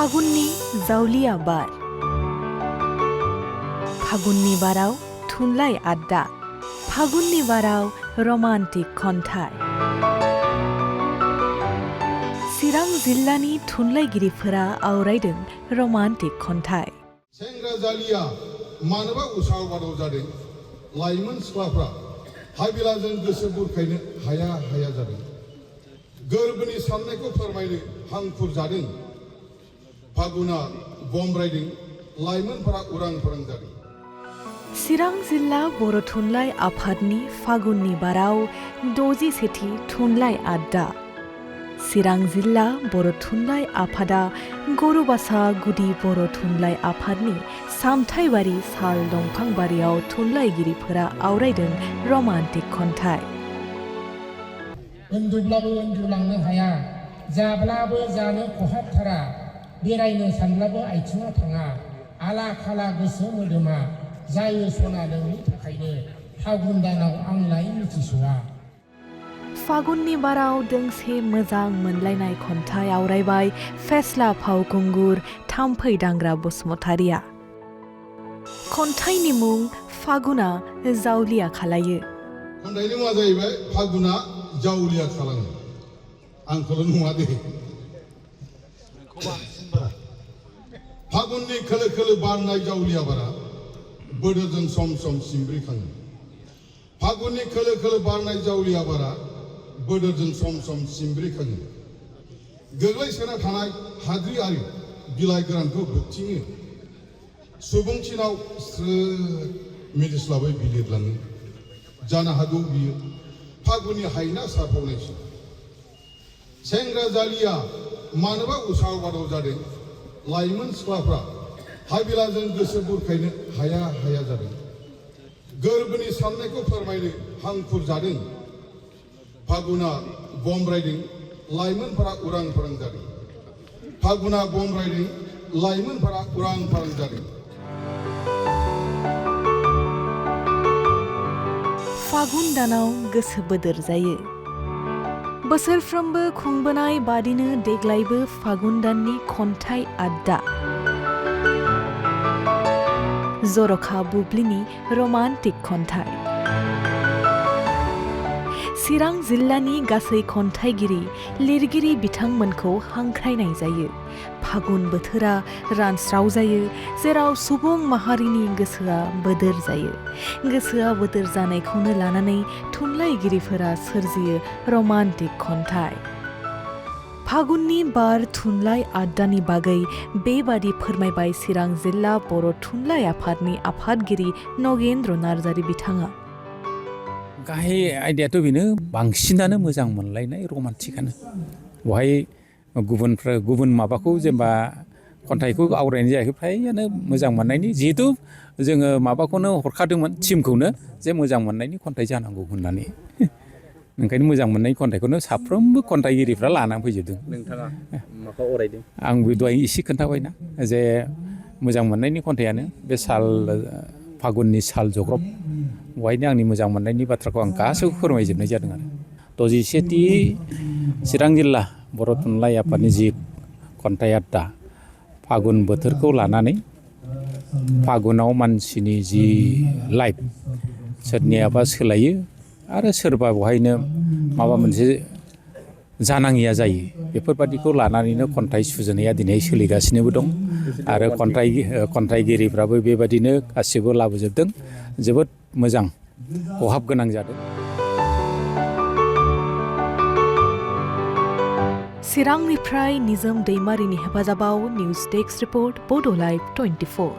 फागुननि जावलिया बार फागुननि बाराव थुनलाइ आड्डा फागुननि बाराव रमान्टिक खन्थाइ चिरां जिल्लानि थुनलाइगिरिफोरा आवरायदों रमान्टिक खन्थाइ सेंग्रा जालिया मानोबा उसाव बादाव जादों लाइमोन सिख्लाफ्रा हाबिलाजों गोसो बुरखायनो हाया हाया जादों गोरबोनि साननायखौ फोरमायनो हांखुर जादों फागुना बमब्रायदों लाइमोनफोरा उरां फारां जादों चिरां जिल्ला बर' थुनलाइ आफादनि फागुननि बाराव 60सेथि थुनलाइ आड्डा चिरां जिल्ला बर' थुनलाइ आफादा गरुबासा गुदि बर' थुनलाइ आफादनि सामथाइबारि साल दंफांबारियाव थुनलाइगिरिफोरा आवरायदों रमान्टिक खन्थाइ उन्दुब्लाबो उन्दुलांनो हाया जाब्लाबो जानो खहाबथारा बेरायनो सानब्लाबो आथिङा थाङा आला खाला गोसो मोदोमा जायो सना नोंनि थाखायनो फागुन दानाव आंलाय मिथिस'आ फागुननि बाराव दोंसे मोजां मोनलायनाय खन्थाइ आवरायबाय फेस्ला फावखुंगुर थाम्फै दांग्रा बसुमतारिया खन्थाइनि मुं फागुना जावलिया खालायो खन्थाइनि मुङा जाहैबाय फागुना जावलिया खालामो आंखौल' नङा दे फागुननि खोलो खोलो बारनाय जावलिया बारा बोदोजों सम सम सिमब्रिखाङो फागुननि खोलो खोलो बारनाय जावलिया बारा बोदोजों सम सम सिमब्रिखाङो गोग्लैसोना थानाय हाद्रि आरि बिलाइ गोरानखौ बोगथिङो सुबुंथिनाव स्रोद मिदिस्लाबै बिलिरलाङो जानो हागौ बियो फागुननि हायना सारफावनायसो सेंग्रा जालिया मानोबा उसाव बादाव जादों लाइमोन सिख्लाफ्रा हाबिलाजों गोसो बुरखायनो हाया हाया जादों गोरबोनि साननायखौ फोरमायनो हांखुर जादों फागुना बमब्रायदों लाइमोनफोरा उरां फारां जादों फागुना बमब्रायदों लाइमोनफोरा उरां फारां जादों फागुन दानाव गोसो बोदोर जायो बोसोरफ्रोमबो खुंबोनाय बादिनो देग्लायबो फागुन दाननि खन्थाइ आड्डा जर'खा बुब्लिनि रमान्टिक खन्थाइ चिरां जिल्लानि गासै खन्थाइगिरि लिरगिरि बिथांमोनखौ हांख्रायनाय जायो फागुन बोथोरा रानस्राव जायो जेराव सुबुं माहारिनि गोसोआ बोदोर जायो गोसोआ बोदोर जानायखौनो लानानै थुनलाइगिरिफोरा सोरजियो रमान्टिक खन्थाइ फागुननि बार थुनलाइ आड्डानि बागै बेबादि फोरमायबाय चिरां जिल्ला बर' थुनलाइ आफादनि आफादगिरि नगेन्द्र नार्जारि बिथाङा गाहाय आयदायाथ' बेनो बांसिनानो मोजां मोनलायनाय रमान्टिकआनो बहाय गुबुन माबाखौ जेनेबा खन्थाइखौ आवरायनाय जायाखै फ्रायानो मोजां मोननायनि जिहेथु जोङो माबाखौनो हरखादोंमोन टिमखौनो जे मोजां मोननायनि खन्थाइ जानांगौ होननानै ओंखायनो मोजां मोननाय खन्थाइखौनो साफ्रोमबो खन्थाइगिरिफ्रा लानानै फैजोबदों नोंथाङा माखौ अरायदों आंबो दहाय एसे खोन्थाबायना जे मोजां मोननायनि खन्थाइयानो बे फागुननि साल जग्रब बहायनो आंनि मोजां मोननायनि बाथ्राखौ आं गासैबो फोरमायजोबनाय जादों आरो 60सेथि चिरां जिल्ला बर' थुनलाइ आफादनि जि खन्थाइ आड्डा फागुन बोथोरखौ लानानै फागुनाव मानसिनि जि लाइफ सोरनियाबा सोलायो आरो सोरबा बहायनो माबा मोनसे जानाङिया जायो बेफोरबादिखौ लानानैनो खन्थाइ सुजुनाया दिनै सोलिगासिनोबो दं आरो खन्थाइगिरिफ्राबो बेबादिनो गासिबो लाबोजोबदों जोबोद मोजां खहाब गोनां जादों चिरांनिफ्राय निजोम दैमारिनि हेफाजाबाव निउज डेस्क रिपर्ट बड' लाइभ 24